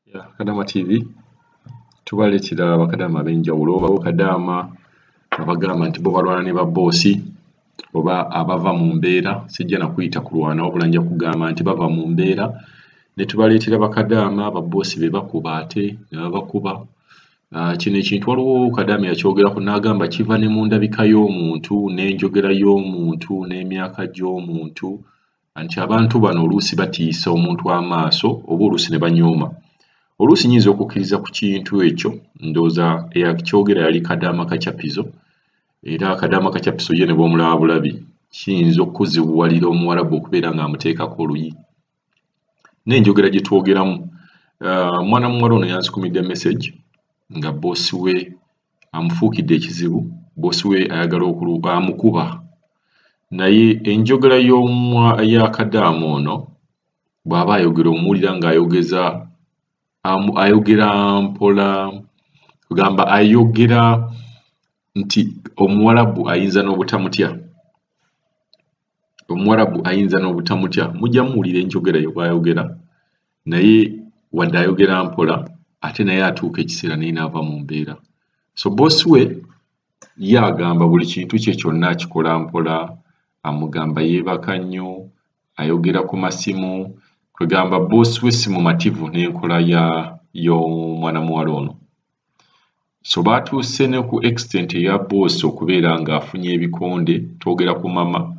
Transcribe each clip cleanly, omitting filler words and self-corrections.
Ya Kadama TV tubaleetera bakadaama ab'enjawulo, bakadaama abagamba nti bo balwana ne babboosi oba abava mu mbeera. Sijja na kuyita kulwana, wabula nja kugamba nti bava mu mbeera. Ne tubaleetera bakadaama babboosi be bakuba ate ne babakuba. Kino ekintu waliwo kadaama yakyogerako n'agamba kiva ne mu ndabika y'omuntu n'enjogera y'omuntu n'emyaka gy'omuntu, nti abantu bano oluusi batiisa omuntu amaaso oba oluusi ne banyooma. Oluusi nnyinza okukkiriza ku kintu ekyo. Ndowooza eyakyogera yali Kadaama Kachapizo, era Kadaama Kachapizo ye ne bw'omulaba bulabi kiyinza okukuzibuwalira Omuwarabu okubeera ng'amuteekako oluyi. N'enjogera gye twogeramu, mwana muwala ono yansukumidde message nga bboosi we amufuukidde ekizibu, bboosi we ayagala amukuba. Naye enjogera ya Kadaama ono bw'aba ayogera omuwulira ng'ayogeza ayogera mpola, kugamba ayogera nti Omuwarabu ayinza n'obutamutya, Omuwarabu ayinza n'obutamutya. Mujja muwulira enjogera ye bw'ayogera, naye wadde ayogera mpola ate naye atuuka ekiseera naye n'ava mu mbeera. So bboosi we ye agamba buli kintu kye kyonna akikola mpola, amugamba yeebaka nnyo, ayogera ku masimu, kwegamba bboosi we si mumativu n'enkola y'omwana muwala ono. So baatuuse ne ku extent eya bboosi okubeera ng'afunye ebikonde. Twogera ku mama,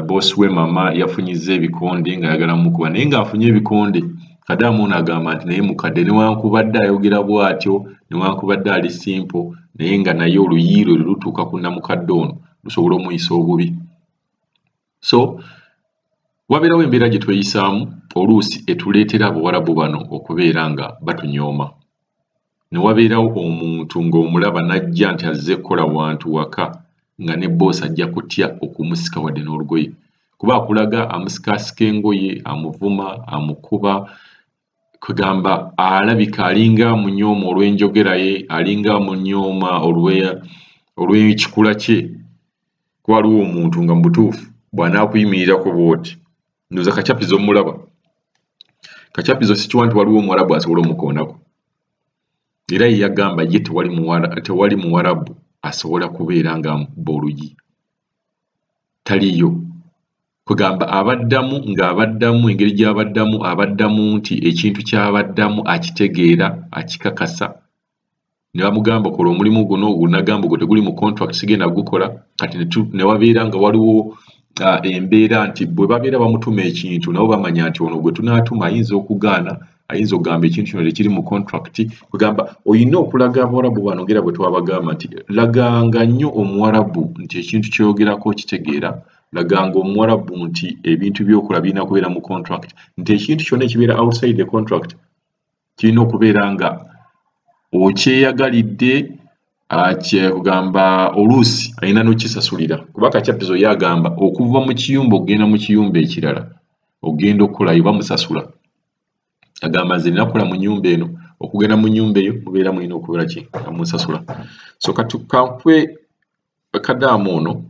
bboosi we mama yafunyizza ebikonde ng'ayagala mmukuba, naye ng'afunye ebikonde Kadaama ono agamba nti naye mukadde, newankubadde ayogera bw'atyo, newankubadde ali simple, naye nga naye oluyi lwe lutuuka ku nnamukadde ono lusobola omuyisa obubi. So wabeerawo embeera gye tweyisaamu oluusi etuleetera Abawarabu bano okubeera nga batunyooma. Ne wabeerawo omuntu ng'omulaba n'ajja nti azze kukola wantu waka, nga ne bboosi ajja kutya okumusika wadde n'olugoye, kuba akulaga amusikaasika engoye, amuvuma, amukuba, kwegamba alabika alinga amunyooma olw'enjogera ye, alinga amunyooma olw'ekikula kye. Kuba waliwo omuntu nga mu butuufu bw'anaakuyimirirako bw'oti, ndowooza Kachapizo omulaba. Kachapizo sikiwa nti waliwo Omuwarabu asobola omukoonako, era ye yagamba ye tewali Muwarabu asobola kubeera ng'amukuba oluyi, taliiyo. Kwegamba abaddamu ng'abaddamu engeri gy'abaddamu, abaddamu nti ekintu ky'abaddamu akitegeera, akikakasa. Ne bamugamba kola omulimu guno, n'agamba ogwo teguli mu contract, sigenda gukola. Kati ne wabeera nga waliwo embeera nti bwe babeera bamutuma ekintu nabo bamanya nti ono gwe tunaatuma ayinza okugaana, ayinza okugamba ekintu kino tekiri mu contract. Kwegamba olina okulaga Abawarabu bano ng'era bwe twabagamba nti laganga nnyo Omuwarabu nti ekintu ky'oyogerako okitegeera, laganga Omuwarabu nti ebintu by'okola birina kubeera mu contract, nti ekintu kyonna ekibeera outside the contract kirina okubeera nga okyeyagalidde, kugamba oluusi alina n'okisasulira. Kuba Kachapizo ye agamba okuva mu kiyumba okugenda mu kiyumba ekirala ogenda okukolayo bamusasula. Agamba nze nina kukola mu nnyumba eno, okugenda mu nnyumba eyo mubeera mulina okubeera ki nga munsasula. So kankwe Kadaama ono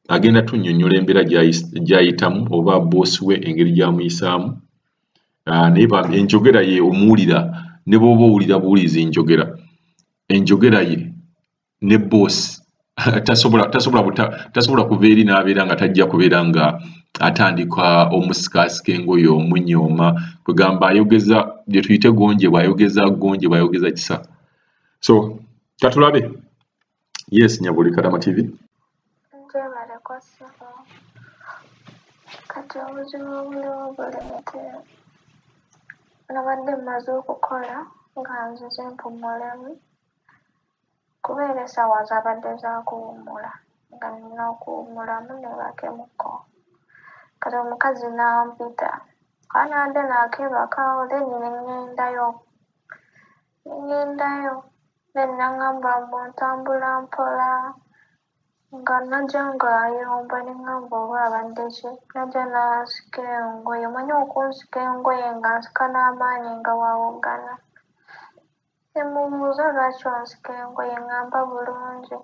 agenda tunnyonnyola embeera gy'ayitamu oba bboosi we engeri gy'amuyisaamu, naye enjogera ye omuwulira ne bw'oba owulira buwulizi enjogera ye ne bboosi tasobola kuva eri n'abeera nga tajja kubeera nga atandika omusikaasika engoye, omunyooma. Kwegamba ayogeza bye tuyite gonjebwa, ayogeza gonjebwa, ayogeza kisa. So katulabe. Yes, Nyabuli Kadama TV. Njebaleko ssebo. Kati obuzibu obuliwo buli nti nabadde mmaze okukola nga nzize mpummulemu, kubeera essaawa zaabadde za kuwummula nga nnina okuwummulamu neebakemukko. Kati omukazi n'ampita, kuba nabadde naakeebaka then ne ŋŋendayo then n'aŋŋamba mbu ntambula mpola, nga najja ng'ayomba ne ŋŋamba oba abadde ki, najja n'ansika engoye. Omanyi okunsika engoye ng'ansika n'amaanyi nga bw'awoggana. Ne mmubuuza lwaki onsika engoye, ŋŋamba bulungi.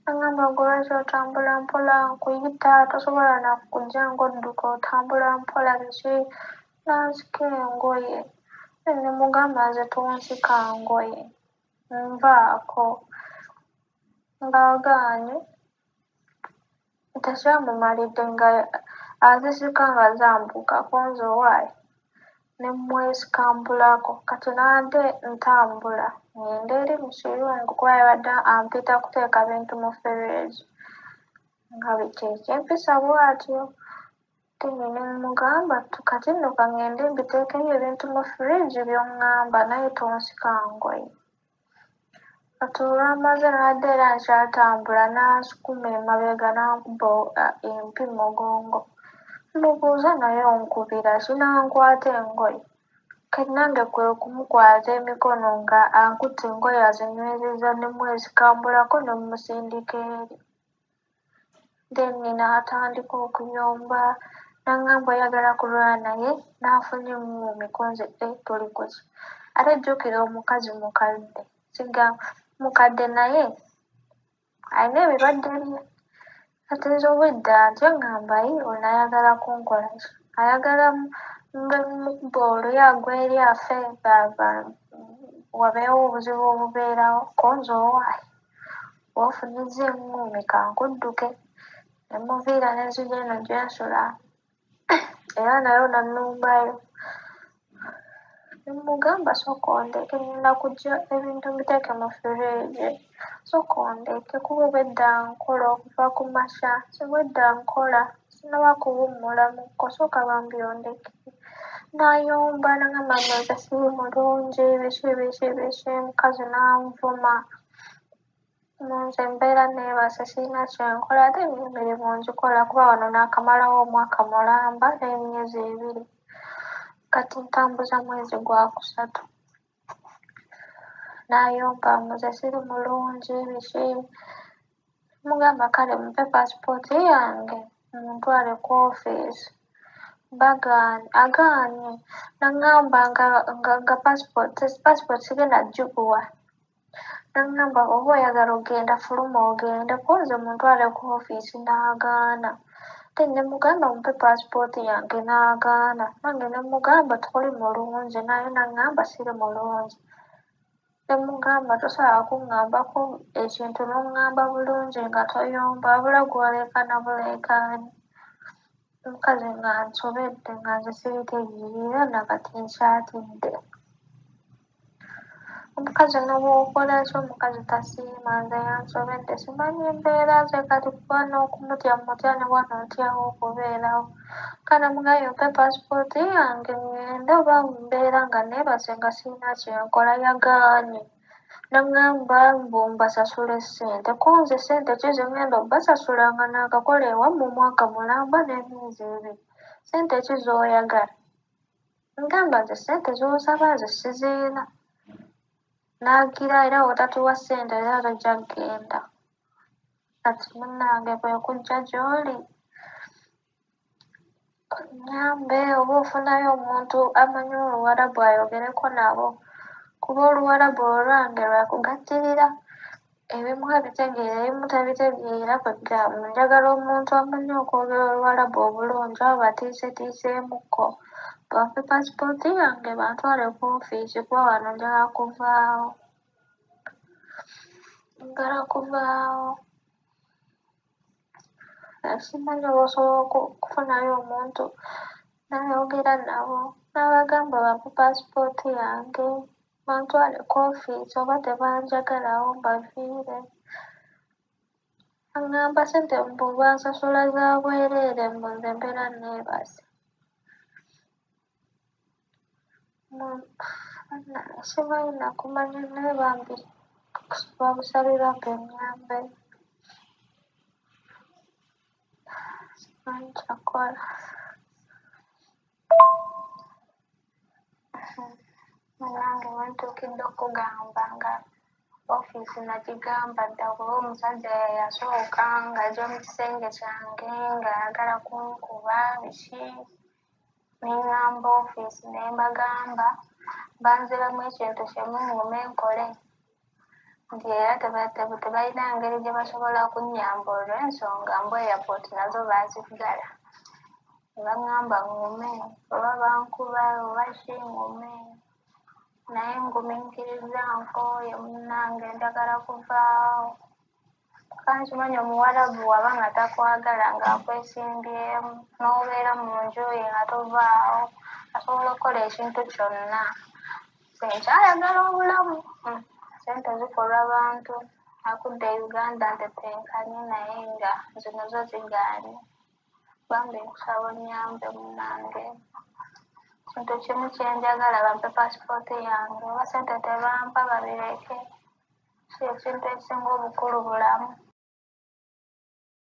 N'aŋŋamba gwe lwaki otambula mpola, nkuyita tosobola na kujja ng'odduka otambula mpola biki, n'ansika engoye. Ne mugamba nze tonsika ngoye, nvaako. Ng'agaanye, tekyamumalidde nga azisika nga zambukako nze owaaye ne mwesikambulako. Kati nabadde ntambula ngenda eri mu kiyungu kuba yabadde ampita kuteeka bintu mu fridge nga kye kyempisa bw'atyo. Ne mmugamba kati nno ka ŋŋende mbiteekeyo ebintu mu fridge by'oŋŋamba naye tonsika ngoye. Kati olwamaze nabadde era nkyatambula n'ansukuma emabega n'ankuba empi mu mugongo. Mmubuuza naye onkubira ki n'ankwata engoye. Kati nange kwe kumukwata emikono nga ankutte engoye azinywezezza ne mwesikambulako ne mmusindika eri. Then n'atandika okuyomba n'aŋŋamba oyagala kulwana naye n'afunye emmuumi ko nze tuli ku ki? Ate jjukira omukazi mukadde, mukadde naye alina ebirwadde bye. Kati nze obwedda ntya ŋŋamba yi ono ayagala kunkola ki? Ayagala mbe mmukuba oluyi agwe eri afe wabeewo obuzibu obubeerawo ko nze owaaye bw'ofunyizza emmuumi kankudduke. Ne mmuviira ne nzija eno gye nsula era nayo n'annumbayo. Ne mmugamba sooka ondeke ŋŋenda kuggya ebintu mbiteeke mu fridge, sooka ondeke kuba obwedda nkola okuva ku makya, obwedda nkola sinnaba kuwummulamuko sooka bambi ondeke. N'ayomba n'aŋŋamba mbu nze siri mulungi biki biki biki, omukazi n'anvuma. Nze mbeera neebase sirina kye nkola ate emirimu ngikola kuba wano naakamalawo omwaka mulamba n'emyezi 2. Kati ntambuza mwezi gwa 3. N'ayomba mbu nze siri mulungi biki. Mmugamba kale mumpe paasipooti yange muntwale ku ofiisi. Agaanye n'aŋŋamba nga paasipooti sigenda gikuwa. N'aŋŋamba oba oyagala ogenda fuluma ogende ko nze muntwale ku ofiisi n'agaana. Ate ne mmugamba mumpe paasipooti yange n'agaana. Nange ne mmugamba toli mulungi naye n'aŋŋamba siri mulungi. Ne mmugamba tosobola kuŋŋambako ekintu n'oŋŋamba bulungi nga toyomba wabula ggwe oleekaana buleekaanyi. Omukazi nga nsobedde nga nze sibitegeera era nakati nkyatidde. Omukazi ne bw'okola ki omukazi tasiima nze yansobedde simanyi mbeera ze kati kuba n'okumutya mmutya ne wano ntyawo okubeerawo. Kale namugambye mpe paasipooti yange ŋŋende oba mbeera nga neebase nga sirina kye nkola yagaanye. N'aŋŋamba mbu mbasasule ssente ko nze ssente ki ze ŋŋenda obbasasula nga naakakola ewammwe omwaka mulamba n'emyezi 2. Ssente ki z'oyagala? Ngamba nze ssente z'osaba nze sizirina. N'agira era bw'otatuwa ssente era tojja kugenda. Kati munnange kwe kujja gy'oli onnyambe oba ofunayo omuntu amanyi Oluwarabu ayogereko nabo kuba Oluwarabu olwange lwa kugattirira ebimu abitegeera ebimu tabitegeera kwegamba njagala omuntu amanyi okwogera Oluwarabu obulungi abo batiisetiiseemukko bampe paasipooti yange bantwale ku ofiisi kuba wano njagala kuvaawo. Njagala kuvaawo. Simanyi oba osobola okufunayo omuntu n'ayogera nabo n'abagamba bampe paasipooti yange bantwale ku ofiisi oba tebanjagalawo mbaviire. Aŋŋamba ssente mbu bansasula za bwereere mbu nze mbeera neebase. Simanyi nakumanya naye bambi nkusaba bambi onnyambe. Simanyi kyakukola. Munnange we ntuukidde okukugamba nga ofiisi nagigamba dda kuba omusajja ye yasooka ng'ajja mu kisenge kyange ng'ayagala kunkuba biki. Ne ŋŋamba ofiisi ne mbagamba banziramu ekintu kimu ŋŋume nkole nti era tebalina ngeri gye basobola kunnyamba olw'ensonga mbu airport nazo baaziggala. Ne baŋŋamba ŋŋume oba bankuba oba ki ŋŋume. Naye ngumiikiriza, nkooye munnange, njagala kuvaawo. Kankimanyi omuwarabu waba nga takwagala ng'akwesimbyemu n'obeera mu nju ye nga tovaawo, asobola okukola ekintu kyonna. Nze nkyayagala obulamu. Ssente zikolwa bantu. Akudda e Uganda ntetenkanye naye nga zino zo zigaanye. Bambi nkusaba onnyambe munnange. Kintu kimu kye njagala, bampe paasipooti yange, oba ssente tebampa babireke. Si ekintu ekisinga obukulu bulamu.